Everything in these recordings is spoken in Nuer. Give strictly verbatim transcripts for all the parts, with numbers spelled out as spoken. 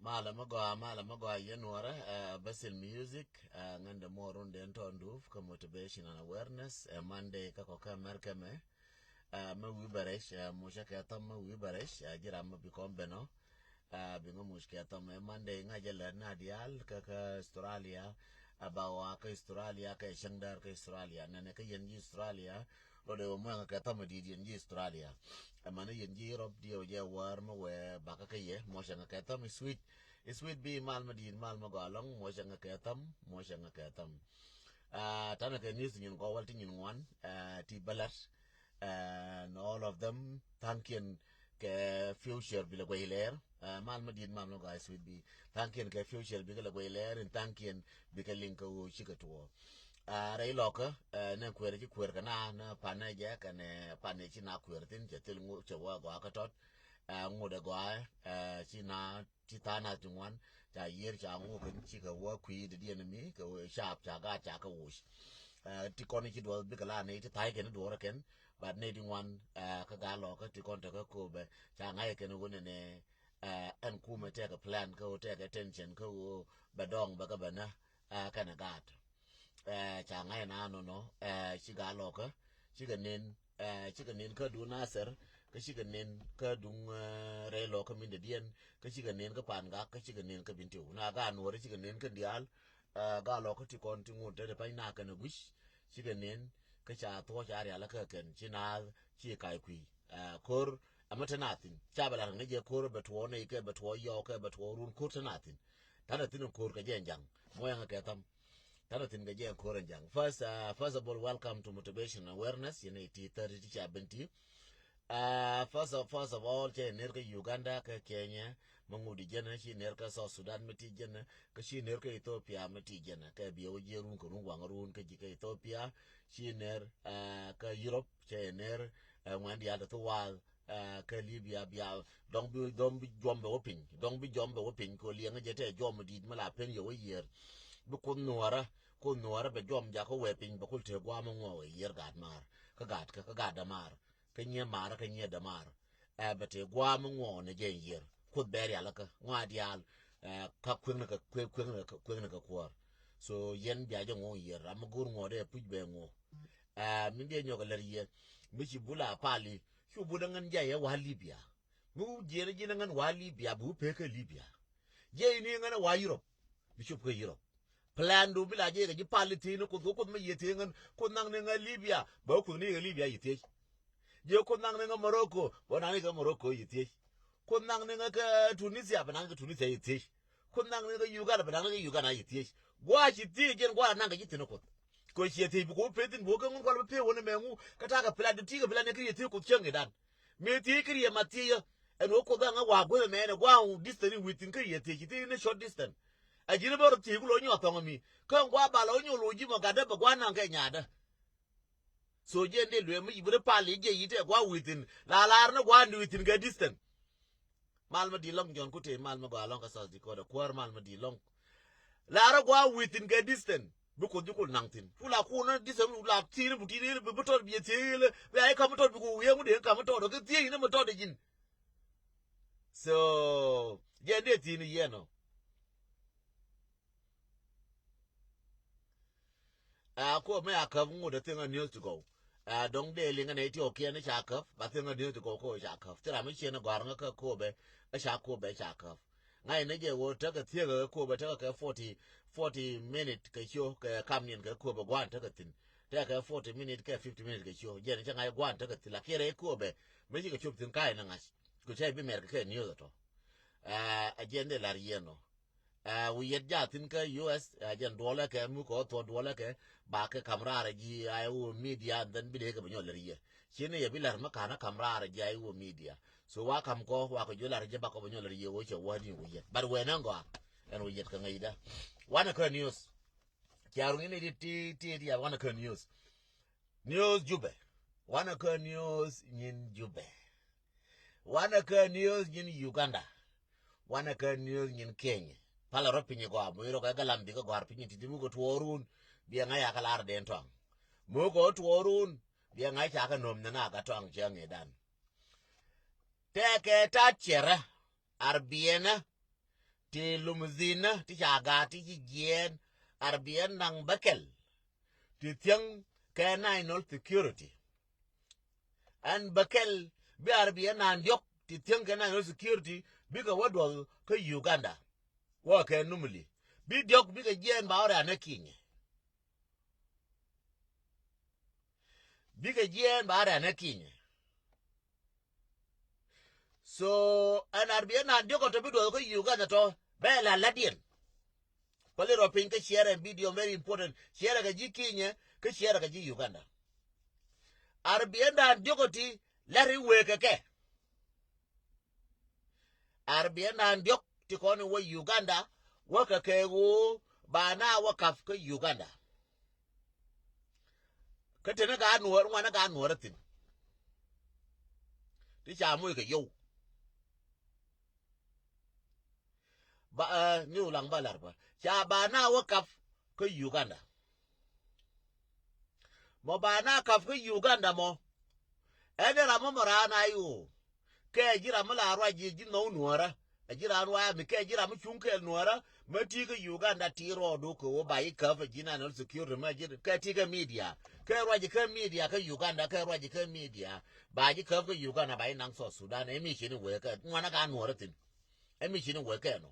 Malɛ mi gɔaa, malɛ mi gɔaa yɛn wärä, ɛ, Basil Music, ɛ, ŋän dɛ muɔr run den tɔn duuf kä motivation and awareness, ɛ, Monday kä kɔkä mɛr kɛ mɛ, ɛ, mɛ wi̱i̱ bɛ rɛc, ɛ, mucä kɛ thɔm mɛ wi̱i̱ bɛ rɛc, ɛ, ji̱ ram mɛ bi kɔn ben ɔ, ɛ, bi ŋä muc kɛ thɔm, ɛ, Monday ŋa̱cä lät na diaal kä, kä Australia, ɛ, ba wa kä Australia, kɛ cäŋ däär kä Australia, nɛnɛ kä yɛn ji̱ Australia, Rɔ dee wä muɔ̱cä ŋa kɛ thɔm mi di̱i̱t yɛn ji̱ Australia. Ɛmɛn yɛn ji̱ Europe diɛ wä jɛ wäär mi wee bakä kä yɛ muɔ̱cä ŋa kɛ thɔm mi sweet. Sweet bi mal mi di̱i̱t mal mi gɔaa lɔŋ muɔ̱cä ŋa kɛ thɔm muɔ̱cä ŋa kɛ thɔm. Ah, tanɛ kɛ news nyin gɔwal ti nyin ŋuan, ah, ti bä lat. And all of them thank you kɛ future bi lɛ guɛy lɛɛr. Ah, mal mi di̱i̱t mal mi gɔaa sweet bi. Thank you kɛ future bi kɛ lɛ guɛy lɛɛr in thank you bi kɛ liŋ kɛ wä cikɛ tuɔ. Ah, rɛy lɔkä, ah, nɛ kuɛɛr ci kuɛɛr kɛ na, nɛ panɛ jɛ kɛnɛ panɛ ci na kuɛɛr thin cɛ thil ŋu cɛ wä gɔaa kä tɔt. Ah, ŋut ɛ gɔaa, ah, ci na ci tha̱a̱ŋ nath ti ŋuan ca yiër ca ŋu kɛn ci kɛ wä kui̱ dee diɛn mi kɛ wä cap ca gaat ca kɛ wuc. Ah, ti kɔn ci duɔth bikɛ la nɛ ti tha̱a̱ŋ kɛn duɔrɛ kɛn, but nɛ ti ŋuan, ah, kä gaat lɔkä ti kɔn tekɛ kobɛ ca ŋa̱c kɛn wä nɛ nɛ, ah, ɛn kumɛ tɛkɛ plan kä wä tɛkɛ tension kä wä bɛ dɔŋ bɛ kä bɛ nä, ah, kɛnɛ gaat. Eh, ca ŋa̱c na nɔnɔ, eh, ci gaat lɔkä, cikɛ nen, eh, cikɛ nen kä duŋ Nasir, kä cikɛ nen kä duŋ, eh, rɛy lɔkä min dee diɛn, kä cikɛ nen kä Pangak, kä cikɛ nen kä Bentiu. Na gaat Nuɔri cikɛ nen kä diaal, eh, gaat lɔkä ti kɔn ti ŋut te pany na kɛn guic, cikɛ nen kä ca thuɔ̱c ca rial kä kɛn ci naath ci kac kui̱. Eh, ko̱r ɛmɛ te na thi̱n ca bɛ lat ŋäc jɛ ko̱r bɛ tuɔɔk nɛy kɛ bɛ tuɔɔk yɔɔk kɛ bɛ tuɔɔk run ko̱r te na thi̱n. Tanɛ thi̱n ko̱r kɛ jɛ jaŋ muɔ̱cä ŋa kɛ thɔm. Tanɛ thi̱n kɛ jɛ ko̱r ɛn jaŋ. First, uh, first of all, welcome to Motivation Awareness. Yɛn iti thirty ti ca ben ti. Uh, first of, first of all, cɛ ner kä Uganda, kä Kenya, ma ŋut di jɛn, ci ner kä South Sudan mi ti jɛn, kä ci ner kä Ethiopia mi ti jɛn, kä biɛ wä jiɛ run kä run waŋ run kä ji̱ kä Ethiopia, ci ner, uh, kä Europe, cɛ ner, uh, ŋuɛn diaal ti thu waal, Ah, kä Libya bia dɔŋ bi, dɔŋ bi juɔm bɛ wä piny, dɔŋ bi juɔm bɛ wä piny kɛ liɛŋ jɛ tɛ juɔm di̱i̱t mi la pen yɛ wä yiër. Bi Kuoth Nuɔrä, Kuoth Nuɔrä bɛ juɔm jakä wee piny bɛ kul te guam ŋuɔ wee yiër gaat maar kä gaat kä, kä gaat dämaar kä nyiɛ maar kä nyiɛ dämaar. Ɛ bɛ te guam ŋuɔ ni jɛ yiër Kuoth bɛ rial kä ŋuɔ diaal. Ɛ kä kueŋ ni kä, kueŋ, kueŋ ni kä, kueŋ ni kä kuäär. So yɛn bia jɛ ŋuɔ yiër ram mi go̱o̱r ŋuɔ dee puc bɛ ŋuɔ. Ɛ min diɛ nyɔk lɛr yɛ mi ci bula pali. Cu but ɛ ŋän jɛ yɛ wa Libya. Mi wä jiɛn ji̱n ɛ ŋän wa Libya bi wä pek kä Libya. Jɛ ini ɛ ŋän ɛ wa Europe. Bi cop kä Europe. Plan du bi la jɛ kɛ ji̱ pal ithi ni Kuoth, Kuoth mi yɛ thiec ŋän Kuoth naŋ ni ŋä Libya bɛ wä Kuoth ni kɛ Libya yɛ thiec. Jɛ Kuoth naŋ ni ŋä Morocco bɛ wä naŋ ni kɛ Morocco yɛ thiec. Kuoth naŋ ni ŋä kɛ Tunisia bɛ naŋ kɛ Tunisia yɛ thiec. Kuoth naŋ ni kɛ Uganda bɛ naŋ ni kɛ Uganda yɛ thiec. Gua̱a̱ ci thiec jɛn gua̱a̱ naŋ kɛ ji̱ thi̱n Kuoth. Kɛ ciɛ thiec bi kɛ wä peth thi̱n bi wä kɛ ŋun kual bä peth wä ni mɛ ŋu kä ta̱a̱ kɛ plan du ti kɛ plan ni kɛ yɛ thiec Kuoth cäŋ idan. Mëë thiec kä riɛm a thiec ɛ ɛn ɣöö Kuoth ɛ ŋä wa guäth ɛmɛ ɛn ɛ gua̱a̱ŋ distance in wi̱i̱ thi̱n kä yɛ thiec ci thiec ni short distance. A ji̱n bä rɔ thiec ku lo̱c nyuɔth thɔŋ ɛmi kä ŋua̱ bal ɣä nyuɔth lo̱c ji̱ mɔ gatdä bɛ gua̱a̱n naŋ kɛ nyaatdä. So jiɛn dee luee mi ci bi rɔ pal i̱ jiɛ yi̱t ɛ gua̱a̱ wi̱i̱ thi̱n la laar ni gua̱a̱n di wi̱i̱ thi̱n kɛ distance. Mal mi di̱i̱t lɔŋ Jɔ̱ɔ̱n Kutɛ, mal mi gɔaa lɔŋ kä South Dakota, kuäär mal mi di̱i̱t lɔŋ. Laarä gua̱a̱ wi̱i̱ thi̱n kɛ distance. Bi Kuoth ji̱ kul naŋ thi̱n. Ku la kun ni distance, ku la thi̱n, bu ti̱n, bi, bi tɔt bi thi̱n, bi a i̱ kam mi tɔt bi ku wi̱i̱, ŋu dee kam mi tɔt, kɛ thi̱n, ni mi tɔt ji̱n. So, jɛ dee thi̱n yɛn ɔ. A ko mɛ a käp ŋut a thing a news ti gɔw. A dɔŋ dee liŋ a nɛ ti ɔ kiɛn ca käp ba thing a news ti gɔw ko ca käp. Thira mi ciɛn a gɔr ŋa kä ko bɛ a ca ko bɛ ca käp. Ŋa inɛ jɛ wä tekɛ thiek a ko bɛ tekɛ kɛ forty, forty minute kɛ cio kɛ kam niɛn kɛ ko bɛ guan tekɛ thin. Tekɛ kɛ forty minute kɛ fifty minute kɛ cio jɛn cɛ ŋa guan tekɛ thin la kiɛrɛ ko bɛ. Mɛ ci kɛ cop thin ka inɛ ŋa̱c. Ku cɛ bi mɛr kɛ kɛ news a tɔ. A jɛn dee lar yɛn ɔ. Ɛ wi̱i̱ yɛt jaathin kä U S, ɛ jɛn duɔlɛ kɛ mi kɔ thuɔ duɔlɛ kɛ ba kɛ kam raar ji̱ a i̱ wä media, and then bi dee kɛ bɛ nyɔl lɛr yɛ. Ci ni yɛ bi lɛr mi ka̱n a kam raar ji̱ a i̱ wä media. So wa kam kɔ wa kɛ juɔl lar ji̱ ba kɔ bɛ nyɔl lɛr yɛ wä cɛ wä ni wi̱i̱ yɛt. But wee nɛ gɔaa ɛn wi̱i̱ yɛt kɛ ŋäcdä. Wanɛ kä news. Cia ruŋ in i̱ ti ti ti ti a wanɛ kä news. News Jubɛ. Wanɛ kä news nyin Jubɛ. Wanɛ kä news nyin Uganda. Wanɛ kä news nyin Kenya. Palɛ rɔ piny gɔaa mi rɔ kɛ galam bikɛ gɔ̱a̱r piny ti̱ti̱ mi kɛ tuɔɔrun. Biɛ ŋa̱c a kɛ lar den tɔaŋ. Mi kɛ tuɔɔrun. Biɛ ŋa̱c ca kɛ nöm ni na kɛ tɔaŋ cɛ ŋi̱dan. Tɛkɛ tat cɛrɛ. Ar biɛnä. Ti lum dhinä ti ca gaat ti ci jiɛɛn ar bi ɛn naŋ bäkɛl ti thiäŋ kɛ national security. Ɛn bäkɛl bi ar bi ɛn naan diɔ̱k ti thiäŋ kɛ national security bikɛ wä duɔth kä Uganda. Wä kɛ numli bi diɔ̱k bikɛ jiɛɛn ba wä rɛ̈n ɛ kinyɛ. Bikɛ jiɛɛn ba wä rɛ̈n ɛ kinyɛ. So ɛn ar bi ɛn naan diɔ̱k ɔ tɔ bi duɔth kä Uganda tɔ bɛ la la̱tdiɛn. Päli rɔ piny kä ciɛɛrɛ video very important, ciɛɛrɛ kɛ ji̱ kinyɛ kä ciɛɛrɛ kɛ ji̱ Uganda. Ar bi ɛn naan diɔ̱k ɔ ti la̱t i̱ wëë kɛ kɛ. Ar bi ɛn naan diɔ̱k ti kɔn i̱ wä Uganda wä kɛ kɛ ɣöö ba na wä ka̱p kä Uganda. Kä teni ka nuɔɔr ŋuanä ka nuɔɔr thi̱n ti ca moc kɛ yio̱w. Ba ni ulaŋ ba lar ba ca ba na wä ka̱p kä Uganda. Mɔ ba na ka̱p kä Uganda mɔ. Ɛn ram mɔ mɔ raan a i̱ ɣöö kɛ ji̱ ram mi la ruac ji̱ ji̱ nhɔw nuɔɔrä. Ɛ ji̱ raan waya mi kɛ ji̱ ram mi cuŋ kɛɛl nuɔɔrä. Mä ti kä Uganda ti rɔɔdu kɛ wä ba i̱ käp ɛ ji̱ national security mä ji̱ kɛ ti kä media kɛ ruac kä media kä Uganda kɛ ruac kä media. Ba ji̱ käp kä Uganda ba i̱ naŋ South Sudan ɛ mi cini wee kɛ ŋuanä ka nuɔɔrä thi̱n. Ɛ mi cini wee kɛ nɔ.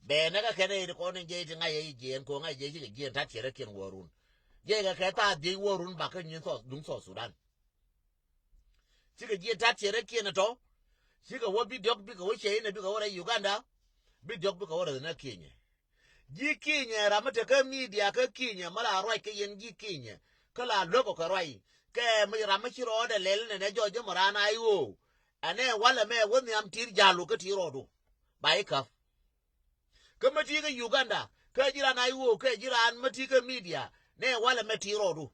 Bɛɛnɛ kä kɛn ɛ yit kɔn in jiɛc ti ŋa̱c ɛ jiɛn kɛ ŋa̱c jiɛc cikɛ jiɛn tat cɛ rɛ kiɛn wäärun. Jiɛc kɛ kɛ thaar dhiec wäärun bakä nyin South duŋ South Sudan. Cikɛ ji̱ tat cɛ rɛ kiɛn tɔ. Cikɛ wä bi diɔ̱k bikɛ wä cɛ inɛ bikɛ wä rɛ Uganda. Bi diɔ̱k bikɛ wä rɛ nɛ kiɛnyɛ. Ji̱ kiɛnyɛ ram mi te kä media kä kiɛnyɛ mi la ruac kä yɛn ji̱ kiɛnyɛ kä la luäk ɔ kɛ ruac. Kɛ mi ram mi ci rɔɔdɛ lɛl nɛ nɛ jɔc jɛ mi raan a i̱ ɣöö ɛnɛ walɛ mɛ wä nhiam ti̱i̱r ja̱lu kä ti̱i̱r rɔɔdu. Ba i̱ käp. Kä mä ti kä Uganda kä ji̱ raan a i̱ ɣöö kɛ ji̱ raan mä ti kä media nɛ walɛ mɛ ti rɔɔdu.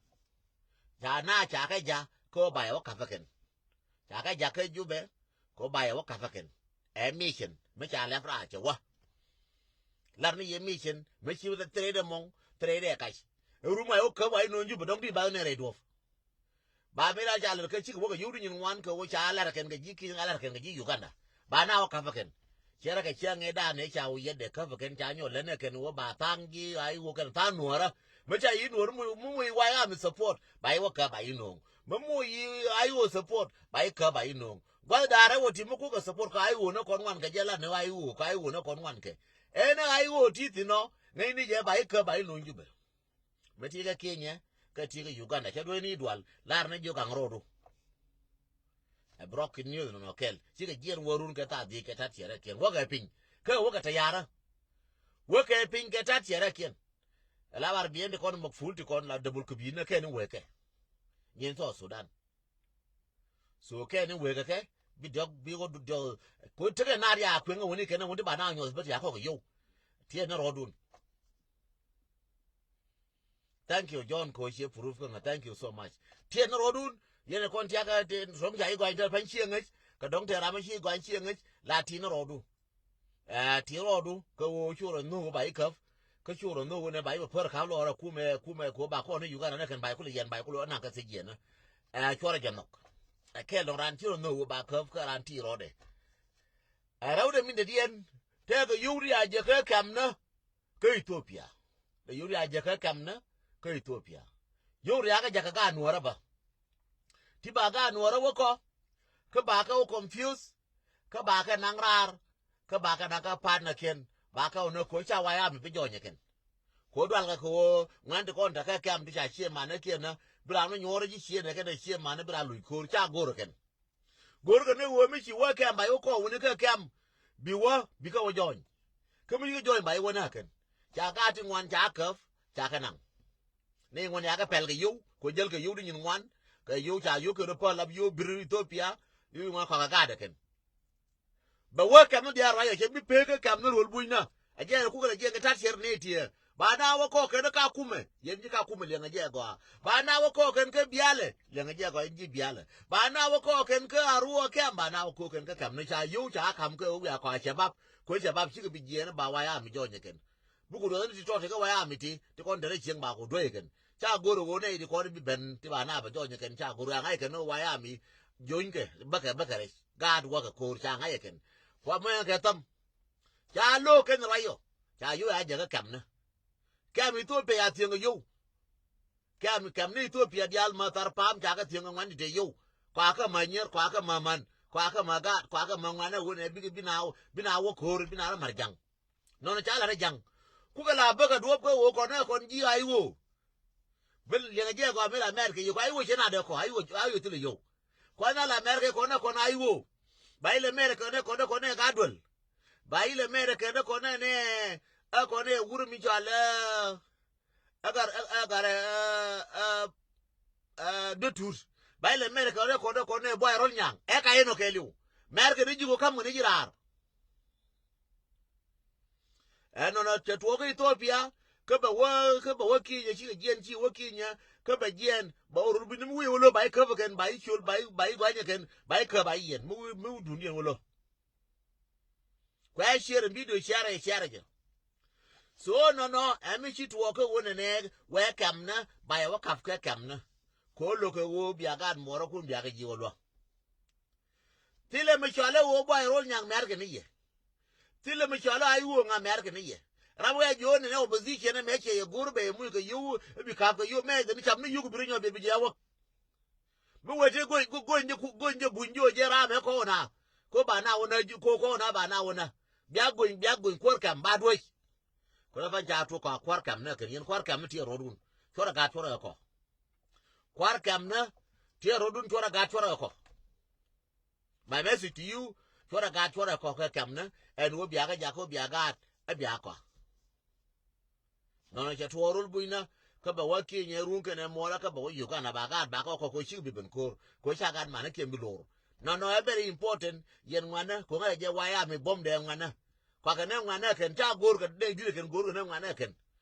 Ca na ca kɛ ja̱ kä ba yɛ wä ka̱pä kɛn. Ca kɛ ja̱ kä Jubɛ kä ba yɛ wä ka̱pä kɛn. Ɛ mission mi ca lɛp raa cɛ wä. Lar ni yɛ mission mi ci wä thread ɛ mɔŋ thread ɛ kac. Ɛ rum a yɛ wä käp wa i̱ no̱o̱ŋ Jubɛ dɔ̱ŋ di ba nɛ rɛy duɔ̱p. Ba mi la ca lɛr kä cik wä kɛ yio̱w di nyin ŋuan kɛ wä ca lɛr kɛn kɛ ji̱ ki̱n a lɛr kɛn kɛ ji̱ Uganda. Ba na wä ka̱pä kɛn. Cɛ rɛ kɛ ciaŋ ëë da̱a̱n ëë ca wä yɛt dee käp kɛn ca nyɔl lɛn ɛ kɛn wä ba tha̱a̱ŋ ji̱ a i̱ wä kɛn tha̱a̱ŋ nuɔ̱ɔ̱rä. Mi ca i̱ nuɔ̱ɔ̱r mi, mi, mi wa i̱ ami support ba i̱ wä käp ba i̱ no̱o̱ŋ. Mi mi i̱ a i̱ wä support ba i̱ käp ba i̱ no̱o̱ŋ. Gua̱th da̱a̱r ɛ wä ti mi kukɛ support kɛ a i̱ wä nä kɔn ŋuan kɛ jɛ lat ni a i̱ wä kɛ a i̱ wä nä kɔn ŋuan kɛ. Ɛn ɛ a i̱ wä ti thi̱n ɔ ŋäcni jɛ ba i̱ käp ba i̱ no̱o̱ŋ Jubɛ. Mi ti kɛ Kenya kɛ ti kɛ Uganda cɛ duee ni dual lar ni jiök aŋ ro̱o̱du. Ɛ broken news nɔnɔ kɛl cikɛ jiɛn wä run kɛ thaa dhiec kɛ tat ciɛrɛ kiɛn wä kɛ piny kɛ wä kɛ tayarä. Wä kɛ piny kɛ tat ciɛrɛ kiɛn. Ɛ la bar biɛn ti kɔn mɔk ful ti kɔn la debul kɛ bi̱i̱n nɛ kɛn in wee kɛ nyin South Sudan. So kɛn in wekɛ kɛ bi diɔk bi wä diɔk. Ko tekɛ nar ya kueŋ wä ni kɛn wä ni ba na nyuɔth bä ti ya kɔk yow. Tiɛ ni rɔɔdun. Thank you John ko cie proof kä ŋä thank you so much. Tiɛ ni rɔɔdun. Yɛn kɔn tiakɛ ti rɔŋ ca i̱ gɔany tɛ pany cieŋ ŋäc kɛ dɔŋ tɛ ram ci gɔany cieŋ ŋäc la ti ni rɔɔdun. Ɛ ti rɔɔdu kɛ ɣöö cu rɔ nhök ba i̱ käp. Kä cu rɔ nhök nɛ ba i̱ bɛ pär ka̱p lɔɔrä kumɛ kumɛ kɛ ɣöö ba kɔn ni Uganda nɛ kɛn ba i̱ kulɛ yɛn ba i̱ kulɛ naŋ kɛ thiec yɛn. Ɛ cuɔrɛ jɛ nhɔk. Ɛ kɛɛl dɔ̱ŋ raan ci rɔ nhök ɣöö ba käp kä raan ti rɔɔdɛ. Ɛ rɛwdɛ min dɛdiɛn tɛɛkɛ yio̱w ri a jɛ kä kɛmnä kä Ethiopia. Dɛ yio̱w ri a jɛ kä kɛmnä kä Ethiopia. Yio̱w ri a kä jɛ kä gaat nuɔ̱ɔ̱rä bä. Ti ba gaat nuɔ̱ɔ̱rä wä kɔ kä ba kɛ wä confuse kä ba kɛ naŋ raar kä ba kɛ naŋ kä partner kiɛn ba kɛ wä nä ko̱ ca waya mi bi jɔnyɛ kɛn. Ko̱ dual kɛ kɛ wä ŋuɛn ti kɔn tekɛ kɛm ti ca cie manä kiɛn nä bi ram ni nyuɔ̱ɔ̱rä ji̱ cie nɛ kɛn ɛ cie manä bi ram luc ko̱r ca go̱rä kɛn. Go̱rä kɛn ni wä mi ci wä kɛm ba i̱ wä kɔ wä ni kɛ kɛm bi wä bi kɛ wä jɔny. Kä mi ci kɛ jɔny ba i̱ wä nä kɛn ca gaat ti ŋuan ca käp ca kɛ naŋ. Ni ŋuan ya kɛ pɛl kɛ yio̱w kɛ jäl kɛ yio̱w di nyin ŋuan kɛ yio̱w ca yio̱w kɛ rɔ päl lap yio̱w bir Ethiopia. Yio̱w ŋuan kɔakɛ gaat ɛ kɛn. Bɛ wä kɛm ni diaal ruac ɛ cɛ bi pek kä kɛm ni ruɔl bucnä. Ɛ jɛ ɛ kukɛ lɛ jiɛn kɛ tat cɛr ni tiɛ ba na wä kɔɔkɛn kä Kakumɛ yɛn ji̱ Kakumɛ liɛŋ ɛ jɛ gɔaa. Ba na wä kɔɔkɛn kä Bialɛ liɛŋ ɛ jɛ gɔaa yɛn ji̱ Bialɛ. Ba na wä kɔɔkɛn kä Arua kɛm ba na wä kɔɔkɛn kä kɛm ni ca yio̱w ca kam kɛ wä wiaa kɔa cɛ bap. Kuɛ cɛ bap cikɛ bi jiɛn ba waya mi jɔnyɛ kɛn. Bukɛ duɔth ni ti tɔt ti kä waya mi ti ti kɔn derɛ cieŋ ba ku duey kɛn. Ca go̱r ɣöö nɛy ti kɔn bi ben ti ba na bɛ jɔny kɛn ca go̱r ɣöö ŋa̱c kɛn waya mi jɔny kɛ bäkɛ bäkɛ rɛc gaat wäkɛ ko̱r ca ŋa̱c kɛn. Kua mɛ kɛ thäm. Ca lo̱o̱k kɛn ruac ɔ. Ca yio̱w a jɛ kä kɛmni. Kɛm Ithiopia ca thieŋ kɛ yio̱w. Kɛm, kɛmni Ithiopia diaal ma thar pa̱a̱m ca kɛ thieŋ kɛ ŋuan ti te yio̱w. Kɔakɛ ma nyier, kɔakɛ ma man, kɔakɛ ma gaat, kɔakɛ ma ŋuan ɛ wen ɛ bikɛ bi na, bi na wä ko̱o̱r, bi na rɔ mar ja̱ŋ. Nɔnɔ ca lat ɛ ja̱ŋ. Kukɛ la bäkɛ duɔ̱ɔ̱p kä ɣöö kɔn ɛ kɔn ji̱ a i̱ ɣöö. Bi liɛŋɛ jɛ kɔn mi la America yio̱w, kɔn a i̱ ɣöö cɛ na dee kɔn a i̱ ɣöö, a i̱ ɣöö thilɛ yio̱w. Kɔn na la America kɔn ɛ kɔn a i̱ ɣöö. Ba ilɛ America kɔn ɛ kɔn ɛ kɔn ɛ gat duel. Ba ilɛ America kɔn ɛ kɔn ɛ nɛ ɛ kɔn ɛ wur mi cɔal ɛ ɛ gar ɛ gar ɛ ɛ ɛ duet tuut. Ba ilɛ America kɔn ɛ kɔn ɛ kɔn ɛ buay rɔl nyaŋ ɛ ka inɔ kɛɛliw. America ni ji̱ kɔ ka̱m kɛ ni ji̱ raar. Ɛnɔnɔ cɛ tuɔɔk kä Ethiopia kä bɛ wä, kä bɛ wä Kenya, cikɛ jiɛn ci wä Kenya kä bɛ jiɛn, bɛ wä rot bi ni mi wi̱i̱ wä lo̱, ba i̱ käp kɛn, ba i̱ ciöl, ba i̱, ba i̱ gua̱nyɛ kɛn, ba i̱ käp ba i̱ yɛn mi wi̱i̱, mi wi̱i̱ duundiɛn wä lo̱. Kuɛ share in video, share, share jɛ. So nɔnɔ ɛ mi ci tuɔɔk kä wä nɛnɛ wɛ kɛmnä, ba yɛ wä kap kɛ kɛmnä. Ko lo̱k kɛ ɣöö bia gaat muɔɔrä kun bia kɛ ji̱ wä luäk. Thilɛ mi cɔalɛ ɣöö buay rol nyaŋ mɛ̈r kɛ ni yɛ. Thilɛ mi cɔalɛ a i̱ ɣöö ŋa mɛ̈r kɛ ni yɛ. Ram wɛ jiööni ni opposition ɛmɛ cɛ yɛ go̱r bɛ yɛ muc kɛ yio̱w i̱ bi ka̱p kɛ yio̱w mɛ dhɛ ni cam ni yio̱w kɛ bi ri nyɔk bɛ bi jɛ a wäk. Bi wee ti gony, gony jɛ ku, gony jɛ buny jiö jɛ ram ɛ kɔn a. Ko ba na wä na, ko kɔn a ba na wä na. Bia gony, bia gony kuäär kɛm ba duec. Kɛ lɛ pan ca tuɔk kɔ a kuäär kɛm ni kɛn yɛn kuäär kɛm ni tiɛ rɔɔdun. Cuɔrɛ gaat cuɔrɛ kɔ. Kua̱r kɛmnä tiɛ rɔ̱dun cuɔrɛ gat cuɔrɛ kɔ. My message to you, cuɔrɛ gat cuɔrɛ kɔ kɛ kɛmnä ɛn wä biakä jakä wä biakä gat ɛ biakä kɔ. Nɔnɔ cɛ tuɔɔr rol bucnä kä bɛ wä Kenya run kɛnɛ muɔlä kä bɛ wä Uganda ba gat ba kɔ kɔ kɔ cik bi ben ko̱r kɔ ca gat manä kiɛn bi lo̱r. Nɔnɔ ɛ very important yɛn ŋuanä kɔ ŋa̱c jɛ waya mi buɔ̱m dɛ ŋuanä. Kua kɛ nɛ ŋuanɛ kɛn ca go̱o̱r kɛ dee juc kɛn go̱o̱r kɛ nɛ ŋuanɛ kɛn.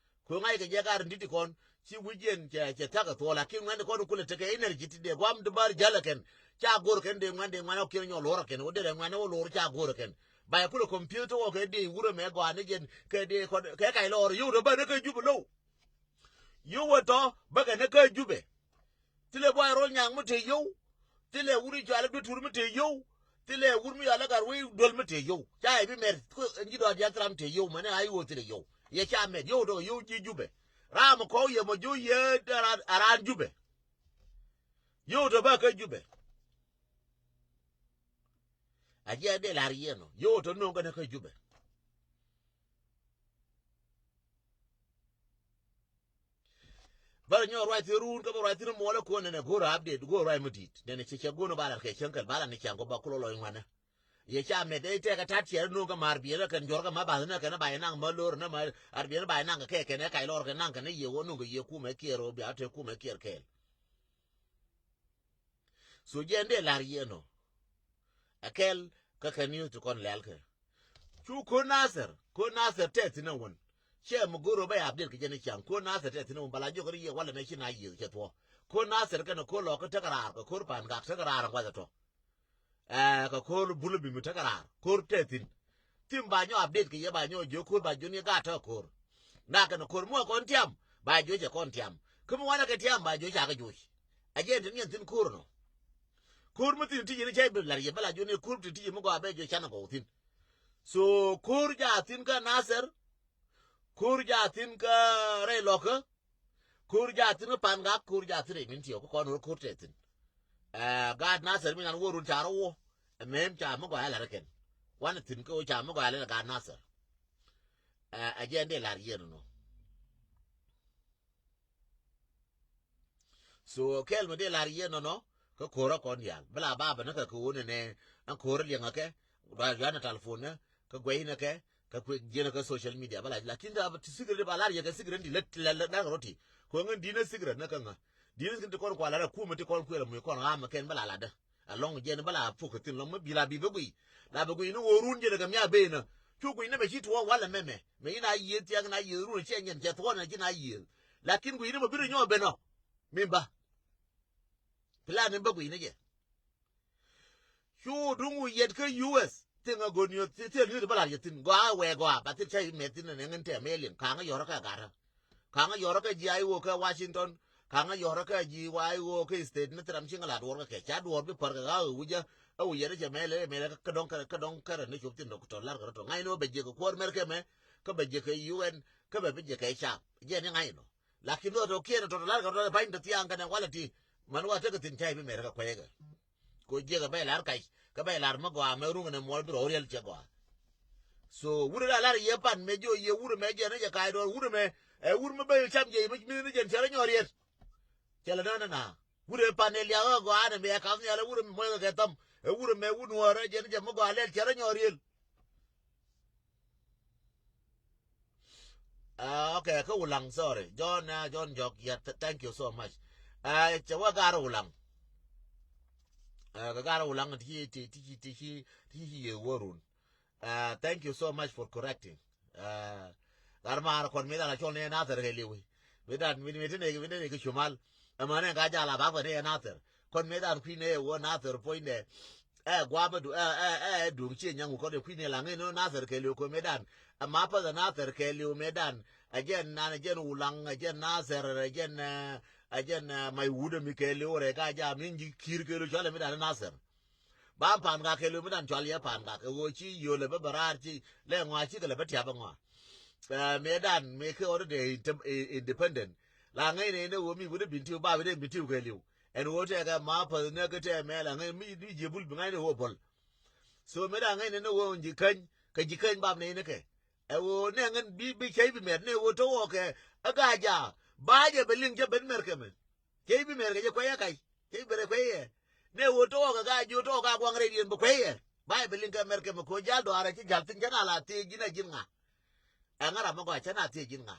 Kɛ ŋa̱c kɛ jɛ ka rin di̱t kɔn ci wi̱c yɛn cɛ, cɛ thak kɛ thuɔl lakin ŋuɛn kɔn kulɛ tekɛ energy ti dee guam di bär jäl kɛn. Ca go̱o̱r kɛn dee ŋuan dee ŋuanɛ kiɛn nyɔ lo̱r kɛn wä dee ŋuanɛ wä lo̱r ca go̱o̱r kɛn. Ba yɛ kulɛ computer wä kɛ dee wurɛ mɛ gɔaa ni jɛn kɛ dee kɔn kɛ kac lɔɔr yio̱w dee bä ni kɛ jup lo̱w. Yio̱w wä tɔ bä kɛ ni kɛ jupɛ. Thilɛ buay rol nyaŋ mi te yio̱w. Thilɛ wur i̱ cɔal i̱ bi tur mi te yio̱w. Thilɛ wur mi yɔal i̱ gat wec duel mi te yio̱w. Ca i̱ bi mɛr ɛn ji̱ dɔɔt diaal thil ram te yio̱w mɛn i̱ a i̱ ɣöö thilɛ yio̱w. Yɛ ca mɛt yio̱w tɔk yio̱w ji̱ jupɛ. Ram kɔw yɛ mɔ ji̱ yɛ a raan jupɛ. Yio̱w tɔk bä kä jupɛ. A jiɛ dee la̱r yɛn ɔ yio̱w tɔk no̱o̱ŋ kɛn kä jupɛ. Bä rɔ nyɔk ruac thi̱n run kä bä ruac thi̱n muɔlä kuɔn nɛnɛ go̱o̱rä update go̱o̱rä ruac mi di̱i̱t nɛnɛ ci cɛ go̱o̱rä ba lat kɛ cäŋ kɛl ba lat ni cäŋ kɔ ba kulɔ lɔc ŋuanä. Yɛ ca mɛt dee tɛkɛ tat ciɛr nuɔ̱ŋ kä maar biɛl kä kɛn juɔ̱r kä ma bath nɛ kɛn ba yɛ naŋ ma lo̱r nɛ ma ar biɛl ba yɛ naŋ kɛ kɛ kɛn ɛ kac lɔr kɛ naŋ kɛn ɛ yɛ wä nuɔ̱ŋ kɛ yɛ kumɛ kiɛɛr ɣöö bia te kumɛ kiɛɛr kɛɛl. So jɛn dee la̱r yɛn ɔ. Ɛ kɛl kä kɛ news ti kɔn lɛl kɛ. Cu Ko̱r Nathɛr, Ko̱r Nathɛr tɛth thi̱n ɛ wän. Cɛ mi go̱r ɔ bä yɛ update kɛ jɛn i̱ ca̱ŋ. Ko̱r Nathɛr tɛth thi̱n ɛ wän bä la jiɔk ri yɛ walɛ nɛ ci na yiëëth cɛ thuɔ̱k. Ko̱r Nathɛr kɛnɛ Ko̱r Lɔɔk kä tekɛ raar kɛ Ko̱r Pa̱a̱n Gak tekɛ raar ɛ gua̱th ɛ tɔ. Ɛɛ kɛ Ko̱r Bul Bim tekɛ raar. Ko̱r tɛth thi̱n. Thim ba nyɔ update kɛ yɛ ba nyɔ jiök Ko̱r ba jiök ni gaat tekɛ Ko̱r. Na kɛnɛ Ko̱r mi wä kɔn tiam ba jiök cɛ kɔn tiam. Kä mi wanɛ kɛ tiam ba jiök ca kɛ joc. Ɛ jɛn te niɛn thi̱n Ko̱r nɔ. Ko̱r mi thi̱n ti yɛn cɛ bi lar yɛ bä la jiök ni Ko̱r ti ti yɛ mi gɔaa bɛ jiök canɛ gɔw thi̱n. So Ko̱r ja thi̱n kä Nathɛr. Ko̱r ja thi̱n kä rɛy lɔkä. Ko̱r ja thi̱n kä Pa̱a̱n Gak Ko̱r ja thi̱n rɛy min tiɛw kä kɔn wä Ko̱r tɛth thi̱n. Ɛɛ gaat Nathɛr mi nan wä run ca rɔ wä. Ɛ mɛm ca mi gɔaa ɛ lar kɛn. Wanɛ thi̱n kä wä ca mi gɔaa ɛ lar gaat Nathɛr. Ɛɛ ɛ jɛn dee lar yɛn nɔ. So kɛl mi dee lar yɛn nɔnɔ kä Ko̱r ɛ kɔn diaal bä la ba bä ni kɛ kɛ wun ɛnɛ. Ɛn Ko̱r liɛŋɛ kɛ dɔa yuanɛ telephone nɛ kä guɛy nɛ kɛ kä kuɛ jiɛn kɛ social media bä la lakin dee ti secret ba lar yɛ kɛ secret di lät lät lät lar kɛ rɔ ti. Kuɛ ŋän di̱n ɛ secret nɛ kä ŋä di̱n ɛ secret ti kɔn kua lar ɛ kumɛ ti kɔn kuɛ lɛ muc kɔn ɣamɛ kɛn bä la lat dä. Alɔŋ jɛn bä la puk kɛ thi̱n lɔŋ mi bi la bi bä guiy la bi guiy ni wä run jɛn kɛ mia ben ɛ. Cu guiy ni mɛ ci tuɔɔk walɛ mɛmɛ mɛ ci na yiëëth thiaŋ na yiëëth run cɛ nyɛn cɛ thuɔɔk nɛ ci na yiëëth. Lakin guiy ni mɛ bi ri nyɔɔ ben ɔ. Min ba plan in bä guiy ni jɛ. Cu duŋ wi̱i̱ yɛt kä U S thiŋ a go̱n yio̱ thil yio̱ ti bä la̱r yɛ thi̱n gɔaa wɛɛ gɔaa ba thil ca imɛ thi̱n ni ŋän tɛm ɛ liŋ ka̱ŋä yɔrä kɛ ga̱rä. Ka̱ŋä yɔrä kɛ ji̱ a iwok kɛ Washington. Ka̱ŋä yɔrä kɛ ji̱ wa iwok kɛ state ni thil ram ci ŋä la duɔr kɛ kɛ ca duɔr bi pär kɛ ɣa̱ ɣä wi̱cä. Ɛ wi̱i̱ yɛn cɛ mɛlɛ mɛlɛ kä dɔ̱ŋ kärɛ kä dɔ̱ŋ kärɛ ni cop thin dɔ̱k tɔ̱ la̱r kɛ rɔ tɔ̱ ŋa̱cnɔ bɛ jiɛk kɛ kuäär Mɛrkɛ mɛ, kä bɛ jiɛk kɛ U N, kä bɛ bi jiɛk kɛ cap. Jɛn i̱ ŋa̱cnɔ. Lakin dho̱ tɔ̱ kiɛn tɔ̱ la̱r kɛ rɔ tɔ̱ pa̱ny tɔ̱ thia̱a̱ŋ kɛnɛ walɛ ti. Man wa tekɛ thi̱n ca i̱ bi Mɛrkɛ kuecä kɛ. Ko jiɛk ɛ bɛ la̱r kac kä bɛ la̱r mi gɔaa mɛ ruŋ nɛ muɔl bi rɔ riɛl cɛ gɔaa. So wurɛ la lar yɛ pan mɛ jiɔ yɛ wurɛ mɛ jɛn ni jɛ ka̱a̱c dɔɔr wurɛ mɛ. Ɛ wurɛ mɛ ben cam jɛ mi ni jɛn cɛ rɔ nyɔr yɛt. Cɛ lɛ nä nä na wurɛ pan ɛ liak ɛ gɔaa nɛ mɛ ɛ kath nhial ɛ wurɛ mɛ muɔc kɛ kɛ thäm. Ɛ wurɛ mɛ wur nuɔɔr ɛ jɛn ni jɛ mi gɔaa lɛl cɛ rɔ nyɔr yɛl. Ah, okay, kä Wulaŋ, sorry. John, uh, John Jok, yeah, th- thank you so much. Uh, cɛ wä gar Wulaŋ. Uh, kɛ gar Wulaŋ ti ti ti ti ti ti ti yɛ wä run. Uh, thank you so much for correcting. Uh, gar maar kɔn mi dala cɔl ni Nathɛr kɛ liwi. Mi dan mi mi ti ne mi ne kɛ cumal. Ɛmɛ ne ka jala ba kɔn ni Nathɛr. Kɔn mi dan kui̱ ni wä Nathɛr puɔ̱nydɛ. Ɛ gua̱a̱p ɛ du ɛ ɛ ɛ duŋ cië nyaŋ wä kɔn ɛ kui̱ ni la ŋäc ni Nathɛr kɛ liw kɛ mëëdan. Ɛ ma päth ɛ Nathɛr kɛ liw mëëdan. Ɛ jɛn nan ɛ jɛn Wulaŋ ɛ jɛn Nathɛr ɛ jɛn ɛ ɛ jɛn ɛ may wut ɛ mi kɛ liw rɛ ka jam in ji̱ ki̱i̱r kɛ liw cɔal ɛ mëëdan Nathɛr. Ba pa̱a̱n gak kɛ liw mëëdan cɔal yɛ pa̱a̱n gak kɛ ɣöö ci yio̱l ɛ bä bä raar ci lɛ ŋɔa cikɛ lɛ bä tiap ɛ ŋɔa. Ɛ mëëdan mëë kɛ ɣɔr dee independent. La ŋäc ni ni ɣöö mi wut ɛ bin tiw ba bi dee bin tiw kɛ liw. Ɛn ɣöö tɛkɛ ma päth näk kä tɛmɛ la ŋäc mi mi jiɛ bul bi ŋa̱c ni ɣöö bol. So mëë da ŋäc ni ni ɣöö ji̱ käny kɛ ji̱ käny bap ni ni kɛ. Ɛ ɣöö nɛ ŋän bi bi cäy bi mɛt ni ɣöö te ɣɔɔ kɛ ɛ ga̱a̱c jaak ba jɛ bɛ liŋ cä ben mɛr kɛ mɛ. Cäy bi mɛr kɛ jɛ kuɛy ɛ kac cäy bi rɛ kuɛy ɛ. Ni ɣöö te ɣɔɔ kɛ ga̱a̱c ji̱ ɣöö te ɣɔɔ ka guaŋ rɛy diɛn bi kuɛy ɛ ba jɛ bɛ liŋ kɛ mɛr kɛ mɛ kɛ ɣöö jal dɔaarɛ ci jal thi̱n cä ŋa̱ la thiec ji̱n ɛ ji̱n ŋa̱. Ɛŋa ram mi gɔaa cä na thiec ji̱n ŋa.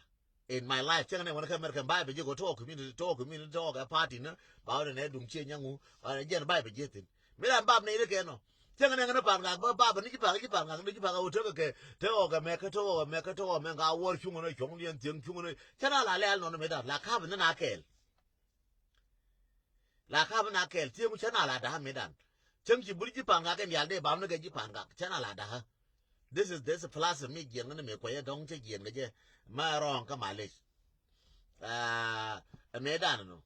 In my life cäŋ nɛ wän kä American bai bɛ ji̱ kɔ tɔɔk community tɔɔk community tɔɔk ɛ party ni ba wän nɛ duŋ cie nyaŋu ba nɛ jɛn bai bɛ ji̱ thi̱n. Mi ram bap ni ri kɛ nɔ cäŋ nɛ ŋä ni pan ŋak bä bap ni ji̱ pan ji̱ pan ŋak ni ji̱ pan ŋak wä tekɛ kɛ tekɛ kɛ mɛ kä tekɛ kɛ mɛ kä tekɛ kɛ mɛ ŋa wuɔr cuŋ ni cuɔ̱ŋ liɛn thiäŋ cuŋ ni cä na la lɛl nɔni mi dan la kap ni na kɛɛl. La kap na kɛɛl thieŋ cä na la da̱a̱ mëëdan. Cäŋ ci bur ji̱ pa̱a̱n gak in diaal dee bam ni kɛ ji̱ pa̱a̱n gak cä na la da̱a̱. This is this plus mi jiɛn ni mëë kuɛyɛ dɔ̱ŋ cä jiɛn kɛ jɛ. Ma rɔɔŋ kä malec. Ɛ mëëdan nɔ.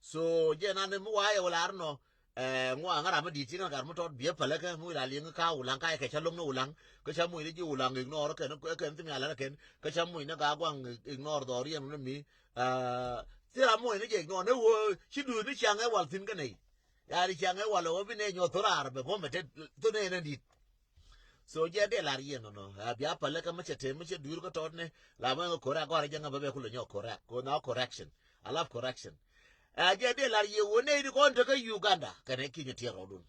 So jɛ nan mi wa̱a̱ yɛ wä lar nɔ. Ɛ ŋuan ŋa̱ ram mi di̱i̱t ci ŋa̱ gar mi tɔt biɛ päläkä mi wi̱i̱ la liŋ kä Wulaŋ ka yɛ kɛ cä lo̱ŋ ni Wulaŋ kä cä muc ni ji̱ Wulaŋ ignore kɛn kɛn thim yalä kɛn kä cä muc ni gaa guaŋ ignore dhɔriɛn ni mi. Thil ram muɔ̱c ni jɛ ignore ni wä ci duuth ni ciaŋ ɛ wal thi̱n kä nɛy. Yaar ciaŋ ɛ wal ɛ wä bi nɛy nyuɔth thol raar bɛ bom bɛ tet thol nɛy ni di̱t. So jɛ dee lar yɛn nɔnɔ a bia päl kä mi cɛ tem mi cɛ duur kä tɔt ni la mɛ ŋä correct gɔr jɛ ŋä bɛ bɛ kulɛ nyɔk correct ko na correction. I love correction. Ɛ jɛ dee lar yɛ wä nɛy di kɔn te kä Uganda kɛnɛ kinyɛ tiɛɛr rɔɔdun.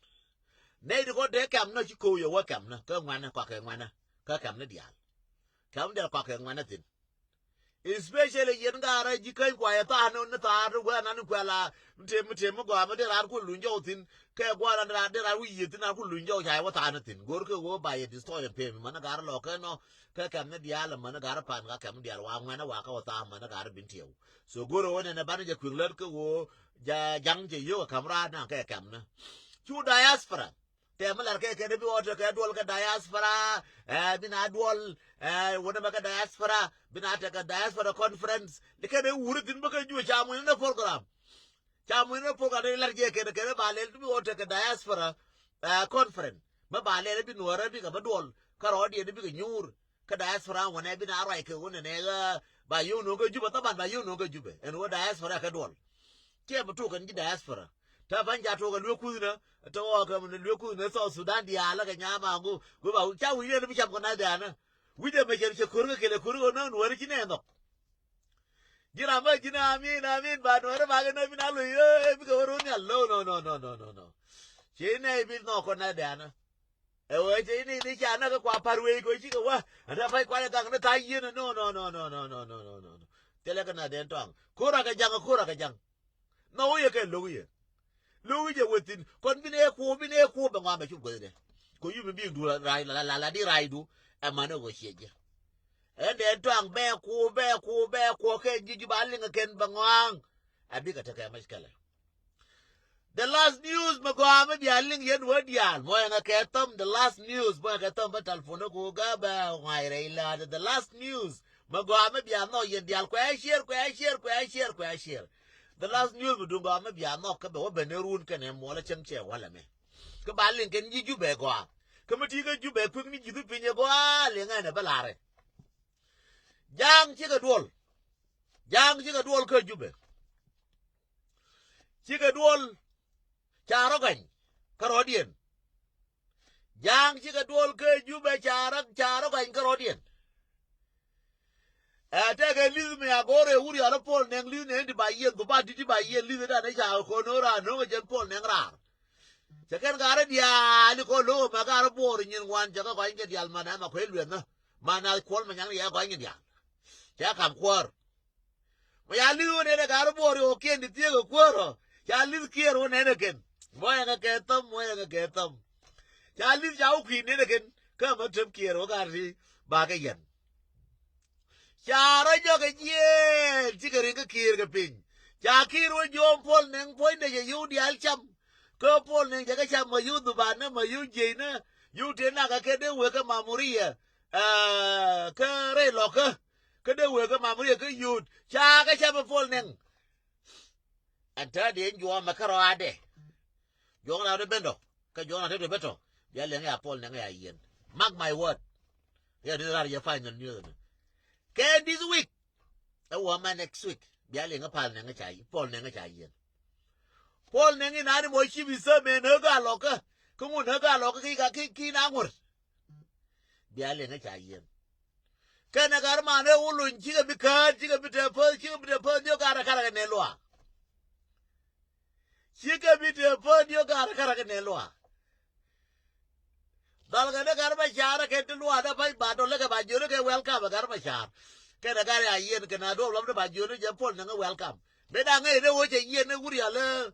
Nɛy di kɔn te kɛm nɔ ci kow yɛ wä kɛm nɔ kä ŋuanɛ kɔakɛ ŋuanɛ kä kɛm ni diaal. Kɛm diaal kɔakɛ ŋuanɛ thi̱n. Especially yɛn gaarä ji̱ käny kuayɛ tha̱a̱n ni tha̱a̱n ni wee anan ni kuɛl a mi tem mi tem mi gɔaa mi dee raar ku luny jɔw thi̱n. Kɛ gua̱a̱r an raar dee raar wi̱i̱ yiëë thi̱n an ku luny jɔw ca yɛ wä tha̱a̱n ni thi̱n go̱o̱r kɛ ɣöö ba yɛ destroy ɛn pem män gaarä lɔɔk kɛ nɔ. Kɛ kɛm ni diaal män gaarä pan ka kɛm ni diaal wa ŋuɛn a wa kä wä tha̱a̱n män gaarä bin tiɛw. So go̱o̱r ɣöö nɛn ɛ banɛ jɛ kui̱ŋ lät kä ɣöö ja̱ ja̱ŋ jɛ yio̱k ɛ ka̱m raar naŋ kɛ kɛm ni. Cu diaspora. Tɛm mi lar kɛ kɛn bi wä tekɛ duɔl kɛ diaspora. Ɛ bi na duɔl ɛ wä nɛmɛ kɛ diaspora bi na tekɛ diaspora conference. Ni kɛn wuri thin bä kɛ juɛ ca muc ni program. Ca muc ni program ni lar jɛ kɛn kɛn ba lɛl bi wä tekɛ diaspora ɛ conference. Mɛ ba lɛl bi nuɔrɛ bi kɛ bä duɔl kä rɔɔdiɛn bi kɛ nyuur. Kä diaspora wänɛ bi na ruac kɛ wänɛ nɛ ɣä ba yio̱w no̱o̱ŋ kä Jubɛ thaban ba yio̱w no̱o̱ŋ kä Jubɛ ɛn wä diaspora kɛ duɔl. Tiɛ bi tok kɛn ji̱ diaspora. Tɛ ban ca tok ɛ luek kuth nä tɛ ɣɔɔ kɛ mɛ luek kuth nä South Sudan diaal kɛ nyama ŋu. Gu ba ca wi̱c nɛ bi cam kɛ na diaal nä. Wi̱c ɛmɛ cɛ cɛ ko̱r kɛ kɛlɛ ko̱r kɛ nä nuɔri ci nɛ nhɔk. Ji̱ ram bä ji̱n amin amin ba nuɔri ba kɛ nä bi na lo̱c ɛ bikɛ wä ro̱n nhial no no no no no no. Ci nɛ bi nhɔk kɛ na diaal nä. Ɛ wee cɛ ini ni ca näk kɛ kua pa̱r wee kɛ cikɛ wä. Ɛ tɛ pa̱c kualɛ gak ni tha̱a̱c yieen ɛ no no no no no no no no no no. Thilɛ kɛ na dɛn tɔaŋ ko̱r akɛ jaŋ ko̱r akɛ jaŋ. Nhɔk wi̱i̱ yɛ kɛ lo̱k wi̱i̱ yɛ. Lo̱k wi̱i̱ yɛ wee thi̱n kɔn bi nɛ kuɔ bi nɛ kuɔ bɛ ŋɔam bɛ cup guäthdɛ. Kɛ yup mi bi duul rac la la la di racdu. Ɛ man ɛ wee ciɛ jɛ. Ɛn dɛn tɔaŋ bɛ kuɔ bɛ kuɔ bɛ kuɔ kɛ ji̱ jup a liŋ ɛ kɛn bɛ ŋɔaŋ. Ɛ bikɛ tekɛ mɛc kɛlɛ. The last news mɛ gɔaa mɛ bia liŋ yɛn wä diaal mɔ yɛn kɛ thɔm the last news mɔ yɛn kɛ thɔm bä telephone ni ku gä bɛ ŋuay rɛy la̱a̱t the last news mɛ gɔaa mɛ bia nhɔk yɛn diaal kuɛ share kuɛ share kuɛ share kuɛ share. The last news mi duŋ gɔaa mi bia nhɔk kä bɛ wä ben ni run kɛnɛ muɔlä cäŋ cɛ walɛ mɛ. Kä ba liŋ kɛn ji̱ Jubɛ gɔaa. Kä mi ti kä Jubɛ kui̱k ni ji̱ thu piny ɛ gɔaa liŋ ɛn ɛ bä larɛ. Ja̱a̱ŋ cikɛ duɔl. Ja̱a̱ŋ cikɛ duɔl kä Jubɛ. Cikɛ duɔl ca rɔ gany kä rɔ̱diɛn. Ja̱a̱ŋ cikɛ duɔl kä Jubɛ ca rɔ, ca rɔ gany kä rɔ̱diɛn. Ɛ tɛkɛ li̱th mi a go̱o̱rɛ wuri a lɔ Pol Nɛŋ li̱th nɛn ti ba yiɛn, ku ba di̱t ti ba yiɛn li̱th dan ɛ ca ko̱n no̱o̱ŋ raar no̱o̱ŋ ɛ jɛn Pol Nɛŋ raar. Cɛ kɛn gaarä diaal ikɔ lo̱o̱ mɛ gaarä buɔɔr nyin ŋuan cɛ kɛ kɔany kɛ diaal man ɛmɛ kuɛ luɛthä. Man a Kuɔl Manyang ni yɛ kɔany kɛ diaal. Cɛ kam kuäär. Mɛ ya li̱th wä nɛnɛ gaarä buɔɔr yɛ wä kiɛn ti thiek ɛ kuäär ɔ. Ca li̱th kiɛɛr wä nɛnɛ kɛn. Mɔ yɛ ŋɛ kɛ thäm, mɔ yɛ ŋɛ kɛ thäm. Ca li̱th ca wä kui̱ nɛnɛ kɛn. Kä mɛ tep kiɛɛr wä gaar ti ba kɛ yɛn. Ca rɔ jɔk kɛ jiɛɛn cikɛ riŋ kä kiɛɛr kɛ piny. Ca kiɛɛr wä jiɔm Pol Nɛŋ puɔ̱nydɛ cɛ yio̱w diaal cam. Kä Pol Nɛŋ cɛ kɛ cam mɛ yio̱w dhubanä mɛ yio̱w jiecnä. Yio̱w tëë nak kɛ kɛ dee wek kɛ mamuria. Aa, kä rɛy lɔkä. Kä dee wek kä mamuria kä yut ca kɛ cam ɛ Pol Nɛŋ. Ɛn täätdi ɛn juɔmɛ kä rɔaadɛ. Juɔk na te ben dɔ kä juɔk na te dɔ betɔ. Bia liɛŋ ya Pol Nɛŋ ya yiɛn. Mark my word. Ya di rar yɛ final news ni. Kɛ this week. Ɛ wä ma next week bia liŋ ɛ Pal Nɛŋ ca, Pol Nɛŋ ca yiɛn. Pol Nɛŋ in ani mɔ ci bi sɛ mɛ nä ga lɔkä. Kä ŋun nä ga lɔkä ki ka ki ki na ŋuɔr. Bia liŋ ɛ ca yiɛn. Kɛnɛ gar man ɛ wuluny cikɛ bi käät cikɛ bi te päth cikɛ bi te päth diɔ garɛ karɛ kɛ nɛ luaak. Cikɛ bi te päth diɔ garɛ karɛ kɛ nɛ luaak. Dhal kɛ ni Gat Macar kɛ ti luaadä pa̱ny ba dɔl kɛ ba jiöni kɛ welcome ɛ Gat Macar. Kɛnɛ Gat ya yiɛn kɛnɛ a duɔp lam ni ba jiöni jɛ Pol Nɛŋ ɛ welcome. Ben a ŋäc ni wä cɛ yiɛn ni wur yal ni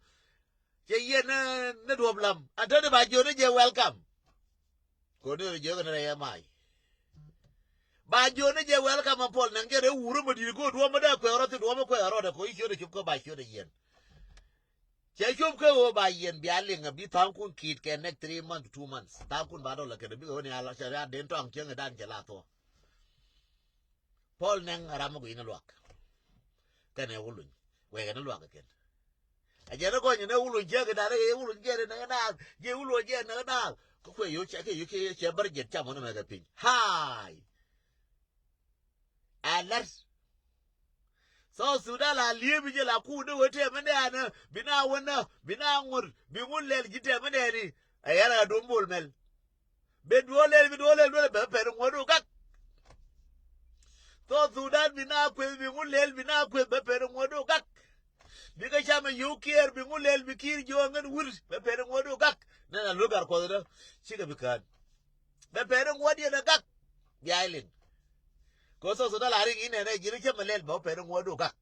cɛ yiɛn ni duɔp lam a te ni ba jiöni jɛ welcome. Koni ri jiöni rɛ yɛ may. Ba jiöni jɛ welcome ɛ Pol Nɛŋ jɛ rɛ wur mɛ di̱t ko duɔp mɛ dee kuɛ rɔ thi duɔp mɛ kuɛ rɔ dɛ ko i̱ ciöni cop kä ba ciöni yiɛn. Cɛ cop kä ɣöö ba yiɛn bia liŋ a bi tha̱a̱ŋkun ki̱i̱t kɛ next three months to two months. Tha̱a̱ŋkun ba dɔl a kɛn a bikɛ ɣöö ni a la cɛ ri a den tɔaŋ cieŋ i̱ dan cɛ la thuɔ̱k. Pol Nɛŋ a ram mi gui̱n luak. Kɛnɛ wuluny wekɛ ni luak kɛn. A jɛn ni gɔny ni wuluny cieŋ i̱ dan i̱ wuluny cieŋ i̱ näk naath ji̱ wuluny cieŋ i̱ näk naath. Kä kuɛ yo̱ cɛ kɛ yo̱ cɛ bär jɛt cam wä ni mɛ kɛ piny. Haay. Ɛ lät. South Sudan la liep i̱ jɛ la kuut ni wee tɛmɛ nɛɛni bi na wä nä bi na ŋuɔ̱t bi ŋun lɛl ji̱ tɛmɛ nɛɛni. Ɛ yɛn ɛ dom Bol Mɛl. Bi duɔl lɛl bi duɔl lɛl duɔl bɛ pɛn ŋuɔ̱t wä gak. South Sudan bi na kueth bi ŋun lɛl bi na kueth bɛ pɛn ŋuɔ̱t wä gak. Bikɛ cam ɛ yio̱w Kiir bi ŋun lɛl bi Kiir jiɔk ɛ ŋän wur bɛ pɛn ŋuɔ̱t wä gak. Nɛn a lo̱k Gat Kuɔth dä cikɛ bi kään. Bɛ pɛn ŋuɔ̱t yɛn ɛ gak. Bia iliŋ. Kɛ South Sudan la riŋ inɛnɛ ji̱n cä mɛ lɛl bɛ wä pɛn ŋuɔ̱t wä gak.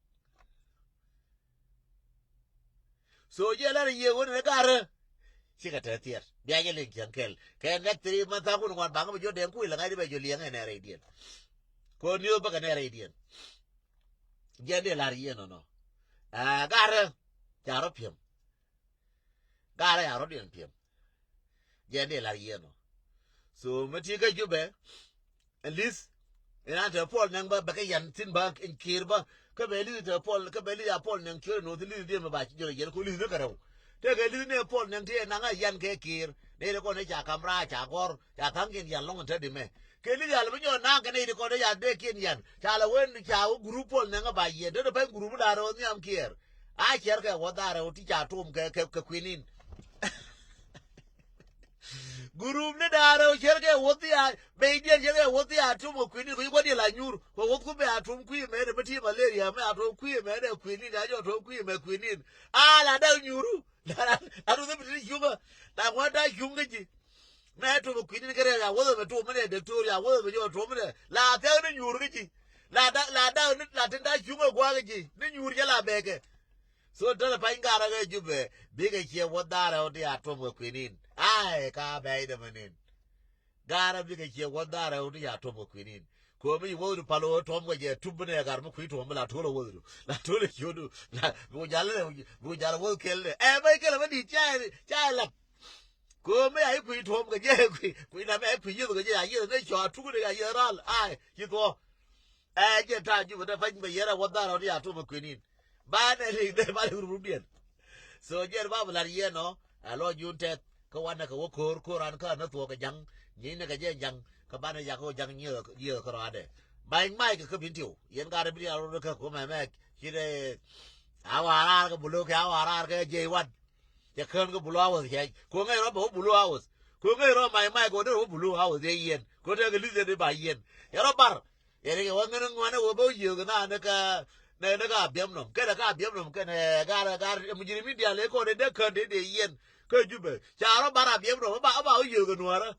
So jiɛ lar yie wä ni garä. Cikɛ te thiɛr bia jɛ liŋ cieŋ kɛl kɛ next three months tha̱a̱ŋ kun ŋuan baŋ bɛ jiɔ dɛŋ kui̱ lɛ ŋa̱c di bɛ jiɔ liɛŋ ɛ nɛ rɛy diɛn. Kɛ ɣöö ni wä bäkɛ nɛ rɛy diɛn. Jiɛn dee lar yie nɔnɔ. Aa garä. Ca rɔ piɛm. Garä ca rɔ diɛn piɛm. Jiɛn dee lar yie nɔ. So mi ti kä Jubɛ. At least inan te Pol Nɛŋ bä bɛ kɛ yan thi̱n bä in Kiir bä. Kä bɛ li̱th te Pol kä bɛ li̱th a Pol Nɛŋ Kiir in wä thi̱n li̱th diɛ mɛ ba ci jɔrɛ yɛn ko li̱th ni kɛ rɛw. Tëëkɛ li̱th ni Pol Nɛŋ ti ɛ naŋ a yan kɛ Kiir ni ri kɔn ni ca kam raar ca gɔr ca tha̱ŋ kiɛn yan lɔŋ in te di mɛ. Kɛ li̱th yal bi nyɔn naŋ kɛ ni ri kɔn ni ca dee kiɛn yan ca lɛ wen ca wä gurup Pol Nɛŋ a ba yiɛn te ni pɛny gurup mi da̱r rɛw nhiam Kiir. A cɛr kɛ wä dha̱r rɛw ti ca tum kɛ kɛ kuinin. Gurup ni da̱a̱r rɛw cärkɛ wuɔth ya bɛy diɛn cärkɛ wuɔth ya tum kɛ kui̱ni kɛ yuku diɛn la nyuur kɛ wuɔth ku bɛ a tum kui̱ mɛ ni bä ti malaria mɛ a tum kui̱ mɛ ni kui̱ni ni a jɔ tum kui̱ mɛ kui̱ni. A la da̱k nyuuru la tum ni bi ti cuŋä la ŋuan da̱k cuŋ kä ji̱. Mɛ tum kɛ kui̱ni kɛ rɛw ya wuɔth mɛ tum ni dɛktor ya wuɔth mɛ jɔ tum ni la thiak ni nyuur kä ji̱. La da̱k la da̱k ni la tin da̱k cuŋä gua̱a̱k kä ji̱ ni nyuur cɛ la bɛɛkɛ. So tɛlɛ pany garä kɛ Jubɛ bikɛ ciɛ wuɔth da̱rɛ wä ti a tuɔm kɛ kuinin. Ay ka bɛy dämɛ nin. Garä bikɛ ciɛ wuɔth da̱rɛ wä ti a tuɔm kɛ kuinin. Komi ci wuɔthdu pal wä tuɔm kɛ jɛ tup bi nɛ gar mi kui̱ tuɔm bi la tuɔl wuɔthdu la tuɔl ciötdu la bi ku jal bi ku jal wuɔth kɛl dɛ ɛ bɛy kɛl bä di̱t ca ca lat. Komi a i̱ kui̱ tuɔm kɛ jɛ kui̱ kui̱ nam ɛ kui̱ yieth kɛ jɛ a yieth ni cɔ a tuk ni a yieth ral ay ci thuɔ. Ɛ jɛ ta̱a̱ Jubɛ dee pany bɛ yɛrɛ wuɔth da̱rɛ wä ti a tuɔm kɛ kuinin. Ba nɛ lik dee ba lik rupdiɛn. So jiɛn ba bi lar yɛn ɔ a lɔ jun tɛth kä wanɛ kɛ wä ko̱o̱r ko̱o̱r an kä anä thuɔɔk kɛ ja̱ŋ nyiecnɛ kɛ jɛ ja̱ŋ kä banɛ yak wä ja̱ŋ nyieth nyieth kä rɔadɛ. Ba̱ny mac kɛ kä bin tiw yɛn gat bi diaal rot kä kumɛ mɛ ci dee a wa raar kɛ buluk kɛ a wa raar kɛ jey wan. Cɛ kään kä Blue House cɛ ko ŋäc rɔ bɛ wä Blue House ko ŋäc rɔ mac mac ko dee wä Blue House yɛ yɛn ko tɛk kɛ li̱th yɛn i̱ ba yɛn. Yɛ rɔ bar yɛ ri kɛ wä ŋän ŋuanɛ wä bä wä yiëëk na ni kä ni ni kä Abiɛm nɔm kɛnɛ kä Abiɛm nɔm kɛnɛ gar gar mujirimin diaal ëë kɔn dee dee kään dee dee yɛn kä Jubɛ ca rɔ bar Abiɛm nɔm ba ba wä yiëëk ɛ nuäärä.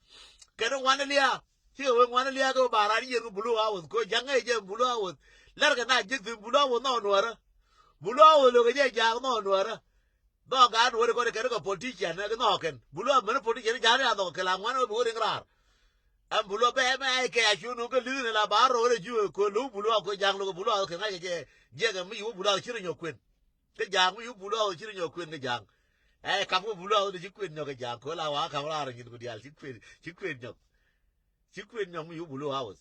Kɛn ŋuanɛ lia̱a̱ cikɛ wee ŋuanɛ lia̱a̱ kɛ wä ba raan yiëëk kä Blue House ko ja̱ŋ ŋäc jɛ Blue House. Lɛr kɛ na ji̱k thi̱n Blue House nɔɔ nuäärä. Blue House lo̱kɛ jɛ ja̱a̱k nɔɔ nuäärä. Dhɔk gaat wä ri kɔn kɛn kɛ politician ɛ nhɔɔk kɛn bulu a mɛn politician ja̱a̱n ya dhɔk kɛ la ŋuan wä bi wä riŋ raar. Ɛn bulu a bɛ ɛmɛ ɛy kɛ a cu nuŋ kä li̱th ni la ba rɔɔk rɛ ji̱ wee köl lo̱w bulu a kuɛ ja̱a̱ŋ lo̱k bulu a kɛ ŋa̱c kɛ jɛ jiɛk ɛmi ci wä bulu a ci rɛ nyɔk kuën. Kä ja̱a̱ŋ mi ci wä bulu a ci rɛ nyɔk kuën kä ja̱a̱ŋ. Ɛy kap kä bulu a wä di ci kuën nyɔk kɛ ja̱a̱ŋ köl a wa kap raar nyin ku diaal ci kuën ci kuën nyɔk. Ci kuën nyɔk mi ci wä bulu a wä.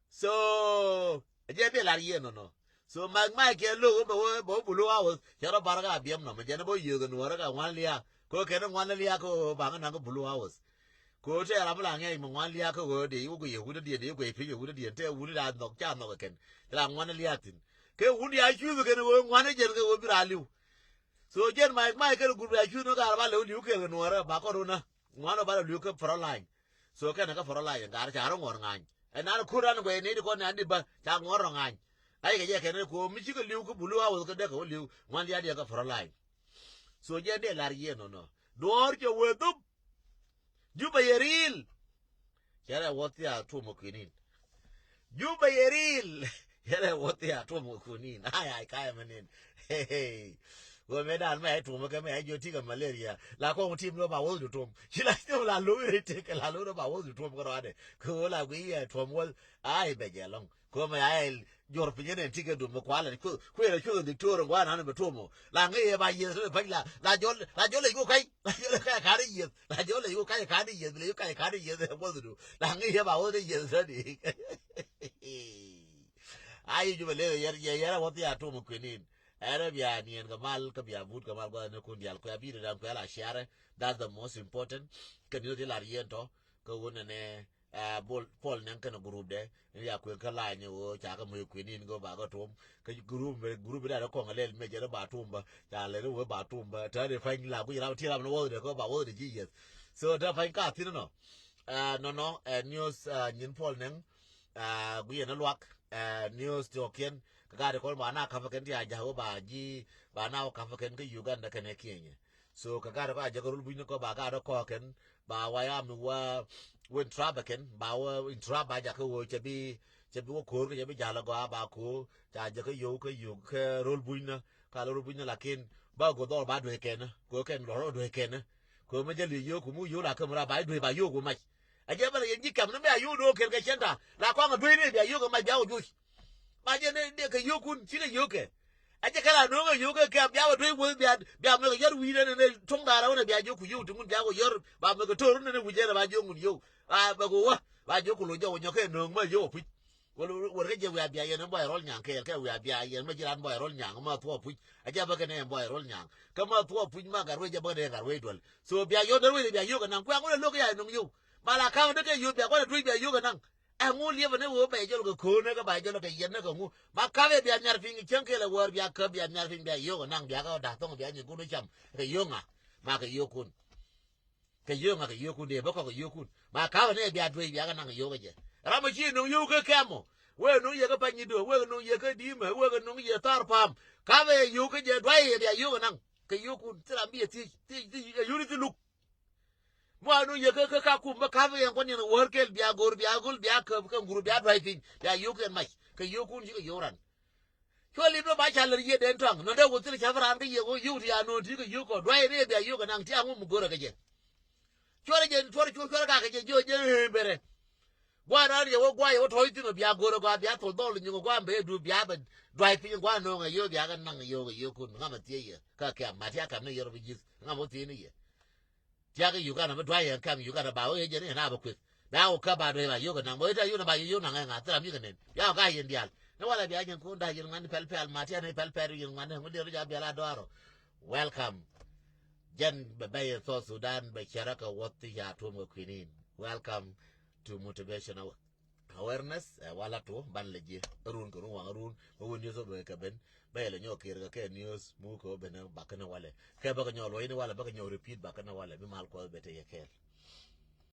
So ɛ jɛ bi lar yiëë nɔnɔ. So mac mac kɛ lo̱k bɛ wä bɛ wä bulu a wä cɛ rɔ bar ka Abiɛm nɔmɔ jɛn bä yiëë kɛ nuɔrä ka ŋuan lia̱a̱. Kɛ wä kɛn ŋuan lia̱a̱ kɛ wä baŋ naŋ kä bulu a wä. Kɛ wä tɛ ram la ŋɛc mɛ ŋuan lia̱a̱ kɛ wä dee wä kɛ yɛ wut diɛn dee kɛ piny yɛ wut diɛn tɛ wut da nhɔk ca nhɔk kɛn. Tɛ la ŋuan lia̱a̱ thin. Kɛ wut ya cuth kɛn wä ŋuan jɛn kɛ wä bi ra li̱w. So jɛn mac mac kɛn group ya cuth ni ka ra ba lɛ wä li̱w kɛn kɛ nuɔrä ba kɔn wä na. Ŋuan wä ba lɛ li̱w kɛ front line. So kɛn kä front line ŋa̱r ca rɔ ŋuɔr ŋa̱ny. Ɛn nan kur an guɛy ni di kɔn ni an di bä ca ŋuɔr rɔ ŋa̱ny. Ay kɛ jɛ kɛn ni kuɔ mi cikɛ li̱w kä bulu a wä kɛ dee kɛ wä li̱w ŋuan diaal diɛ kä front line. So jɛ dee lar yɛ nɔnɔ duɔ̱ɔ̱r cɛ wee dhup. Jubɛ yɛ riil. Cɛ rɛ wä thia tuɔmɔ kuinin. Jubɛ yɛ riil. Cɛ rɛ wä thia tuɔmɔ kuinin ay ay kayɛ mɛ nin. Hey, hey. Wä mɛ dan mɛ ay tuɔmɔ kɛ mɛ ay jiɔ tikɛ malaria la kɔŋ tim ni wä ba wä du tuɔm ci la tim la lo̱w ri tekɛ la lo̱w ni wä ba wä du tuɔm kɛ rɔadɛ kɛ wä la gui yɛ tuɔm wä. Ay bɛ jɛ lɔŋ. Kome a ɛl jor piny ne ti ke dum kuala ku ku yɛ cuth diktor wa nan be tomo la ngi yɛ ba yɛ so pa la la jol la jol ku kai la jol kai ka de yɛ la jol ku kai ka de yɛ le kai ka de yɛ ko du la ngi yɛ ba wo de yɛ so di. Ayi ju be le yɛ yɛ yɛ wa ti a tomo kuinin. Ɛrɛ bia nien ka mal ka bia but ka mal ko ne kun dial ko abi de dan ko la share. That's the most important. Ke ni de la riento ko won ne. Ɛ, Bol Pol Nɛŋ kɛnɛ group dɛ ni ya kuën kä la̱a̱ny ɣöö ca kɛ moc kuën in kɛ ba kɛ tuɔm. Kɛ group mɛ group in dee kɔŋ lɛl mɛ jɛ ni ba tuɔm bä ca lɛ ni wee ba tuɔm bä tɛ ni pany la guic ram ti ram ni wäth dɛ kɛ ba wäth dɛ ji̱ yieth. So tɛ pany ka thin nɔ. Ɛ, nɔnɔ ɛ news ɛ nyin Pol Nɛŋ. Ɛ, guic ni luak ɛ news ti ɣɔkiɛn kɛ gat kɔn ba na ka̱pä kɛn ti a ja̱k wee ba ji̱ ba na wä ka̱pä kɛn kä Uganda kɛnɛ Kenya. So kɛ gat kɔn a ja̱k rol buny ni kɔ ba gat kɔ kɛn ba wa ya mi wa wä interrupt kɛn ba wä interrupt ba jakä wä cɛ bi cɛ bi wä ko̱o̱r kɛ cɛ bi ja̱l agɔaa ba ko̱o̱r ca jakä yio̱w kä yio̱w kä ro̱l bunyni ka ro̱l bunyni lakin ba go̱ dhɔr ba duee kɛn ko̱o̱r kɛn lɔr wä duee kɛn ko̱o̱r mi jɛ liec yio̱w kum wä yio̱w la käm ra ba duee ba yio̱w wä mac. A jɛ bä la yɛn ji̱ kɛm ni mi a yio̱w do̱o̱k kɛn kɛ cɛn ta la kɔaŋ a duee ni bia yio̱w kɛ mac bia wä juɔc. Ba jɛ ni dee kɛ yio̱w kun ci kɛ yio̱w kɛ. A jɛ kɛ la no̱o̱ŋ ɛ yio̱w kɛ kɛ̈m bia wä tuec wuɔ̱th bia bia mɛk ɛ yɔ̱r wi̱i̱ nɛn nɛ to̱ŋ da̱a̱r a wä nɛ bia jiök ku yio̱w ti ŋun bia wä yɔ̱r ba mɛk ɛ to̱r nɛn ɛ wi̱c ɛn ɛ ba jiök ŋun yio̱w. A bɛ ku wä ba jiök ku loc jɔk wä nyɔk kɛ no̱o̱ŋ mɛ yio̱w ɛ puc. Wä wä kɛ jɛ wiaa bia yɛn ɛn bɔy rɔl nyaŋ kɛɛl kɛ wiaa bia yɛn mɛ ji̱ ran bɔy rɔl nyaŋ mɛ thuɔɔk puc. A jɛ bä kɛ nɛ ɛn bɔy rɔl nyaŋ kɛ mɛ thuɔɔk puc mɛ gat wec jɛ bä kɛ nɛ gat wec duäl. So bia yio̱w däl wec bia yio̱w kɛ naŋ kuɛ ŋun ɛ lo̱k kɛ ya no̱o̱ŋ yio̱w. Ba la ka̱ŋ däk kɛ yio̱w bia kuan ɛ tuec bia yio̱w kɛ naŋ. Ɛŋu liepä ni ɣöö bɛ jɔl kɛ ko̱o̱nä kä ba jɔl kɛ yɛn ni kɛ ŋu ma ka̱pɛ bia nhiar piny cäŋ kɛl ɛ wäär bia käp bia nhiar piny bia yio̱k ɛ naŋ bia kɛ da̱k thɔŋ bia nyin kun cam kɛ yio̱k ŋa. Ma kɛ yio̱k kun kɛ yio̱k ŋa kɛ yio̱k kun dee bä kɔk kɛ yio̱k kun ma ka̱pɛ ni bia duec bia kɛ naŋ kɛ yio̱k kɛ jɛ. Ram ɛ ci no̱ŋ yio̱k kä kɛm ɔ wek no̱ŋ yɛ kä pany nyi do̱o̱k wek no̱ŋ yɛ kä di̱i̱mɛ wek no̱ŋ yɛ thar pa̱a̱m ka̱pɛ yio̱k kä jɛ duac yɛ bia yio̱k ɛ naŋ kɛ yio̱k kun thil ram bi yɛ thiec thiec thiec ɛ yio̱k ni thil luk. Mua̱a̱n nu yek kä kä kum bä ka̱p yɛn kuɔn yɛn wäär kɛl bia go̱r bia go̱l bia käp kä ŋur bia dua̱c piny bia yio̱k yɛn mac kɛ yio̱k kun ci kɛ yio̱k ran. Cuɔ lip ni ba ca lär yiëë den tɔaŋ nɔn dee wä thil ca̱p raan kä yio̱k yio̱k ti a no̱o̱n ti kɛ yio̱k kɔ dua̱c ni bia yio̱k kɛ naŋ ti a ŋu mi go̱r ɛ kɛ jɛ. Cuɔrɛ jɛ cuɔrɛ cuɔrɛ cuɔrɛ kakɛ jɛ jiɔ jɛ ëë berɛ. Gua̱a̱r raan yɛ wä gua̱a̱r yɛ wä tɔ̱ɔ̱c thi̱n ɔ bia go̱r ɛ gɔaa bia thol dhɔl nyiŋ ɔ gua̱a̱r bee dup bia bɛ dua̱c piny gua̱a̱r no̱o̱ŋ ɛ yio̱k bia kɛ naŋ yio̱k ɛ yio̱k kun ŋa̱m ɛ thiec yɛ kä kiam ma ti a kam ni yɛ rɔ bi ji̱th ŋa̱m wä thiec ni yɛ. Tiakä Uganda mi dua̱c yɛn kɛm Uganda ba wä yɛ jɛn yɛn a bä kueth. Bia wä kä ba dua̱c ba yio̱k kɛ naŋ bä wä ita yio̱k na ba yio̱k naŋ ɛ ŋa̱ thil ram yikɛ nen bia wä ka yɛn diaal. Ni walɛ bia jɛn kun da̱c yɛn ŋuan pɛl pɛl, Matian ni pɛl pɛl yɛn ŋuan, ŋu dier ja biɛl a dɔɔrɔ. Welcome. Jɛn bɛ bɛ yɛ South Sudan bɛ cɛrɛ kɛ wuɔth ti ca tuɔm kɛ kuinin. Welcome to motivational awareness. Ɛ, wala tu ban lɛ jiɛ run kɛ run waŋ run bɛ wä news bɛ kɛ ben bɛ yɛ lɛ nyɔk kir kɛ kɛ news mu kɛ ben bakɛ ni walɛ kɛ bakɛ nyɔk luɔy ni walɛ bakɛ nyɔk repeat bakɛ ni walɛ bi mal kuɔth bɛ te yɛ kɛɛl.